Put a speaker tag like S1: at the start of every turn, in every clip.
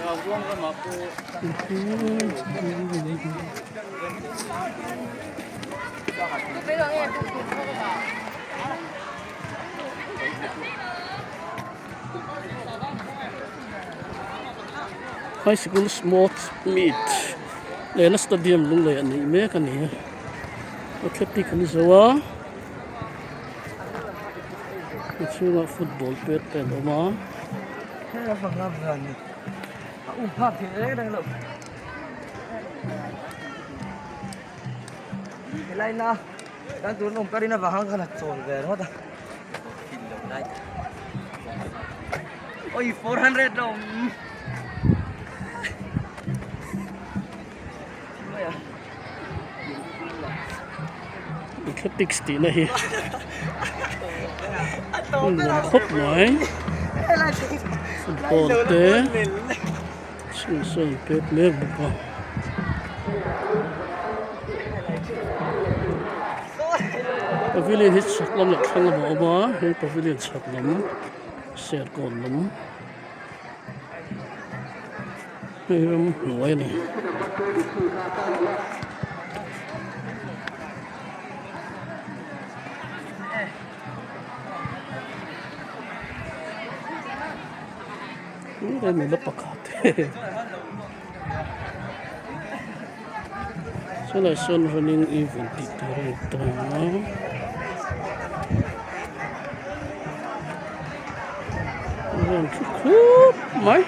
S1: High School Sports Meet lehna stadium lunglei a neih mek a ni athletic an zo a a chhungah football pet te an awm a. Athletics tih na hi a nuam khawp mai football te sawn pet mek bawk a. Pavilion hi chhak lam leh thlang lamah a awm a he pavilion chhak lam serkawn lam hei ram hnuai a ni. Nula pakhat sawlai sawn running event tih tur a ni ta a. Rawn thu khup mai.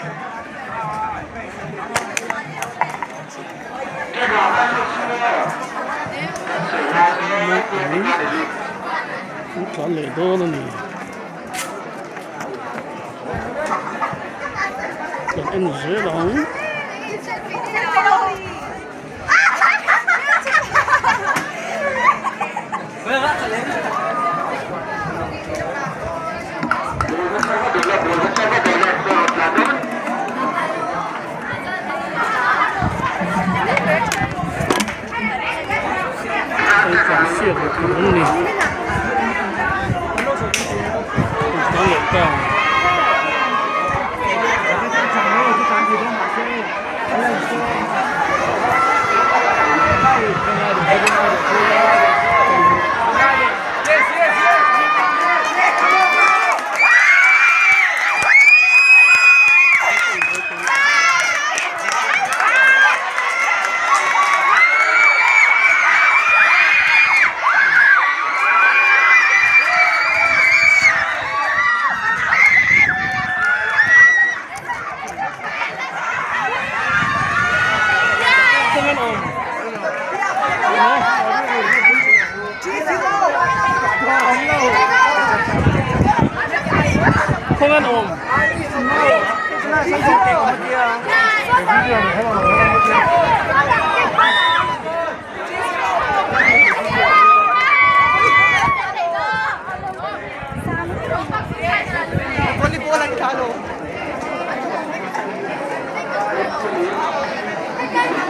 S1: An tlan leh dawn a ni. Kan en zel ang. Hei tlan siak leh tur an ni. Tlan leh ta.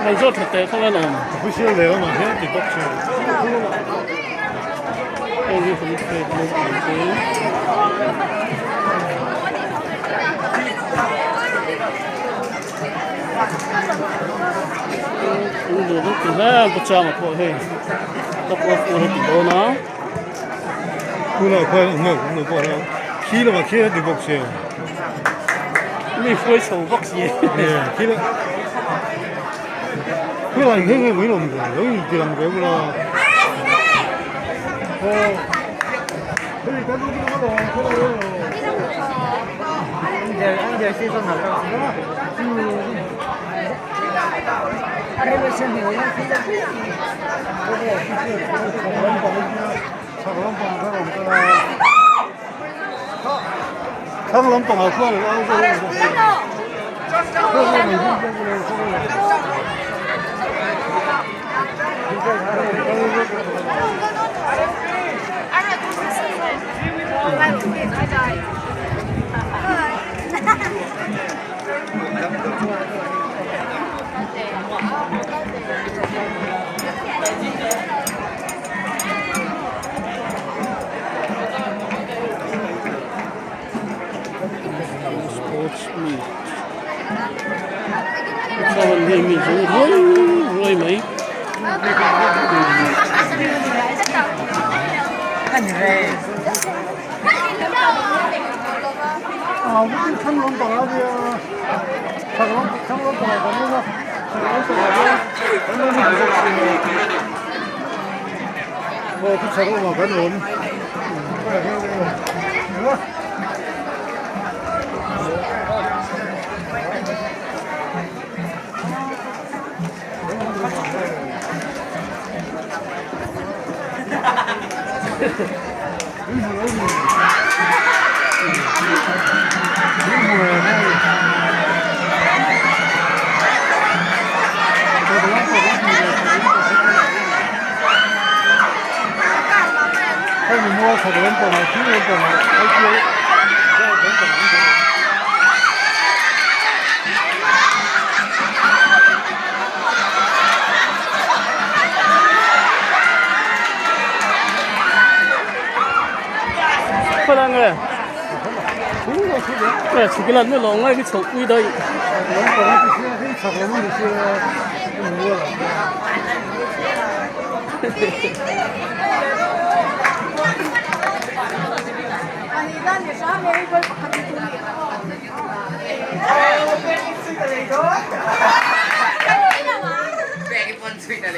S1: Nei zawt tha teh khaw alawm.
S2: Official leh awm ang hian ti bawk chu.
S1: Heng hi hun pek naupang te. Ung duh vek ti hle a changa pawh hei top of ur a ti dawn a.
S2: Tunah khuan eng nge awm lo pawh a khi lamah khian a ti bawk sia.
S1: Mi hruai chho vak si.
S2: Khi la khi la eng nge mai lo mi lo in ti lang ve bula. Thlang lampang ah khuan an au
S1: Sports meet. Hei mi zawng ruai ruai mai.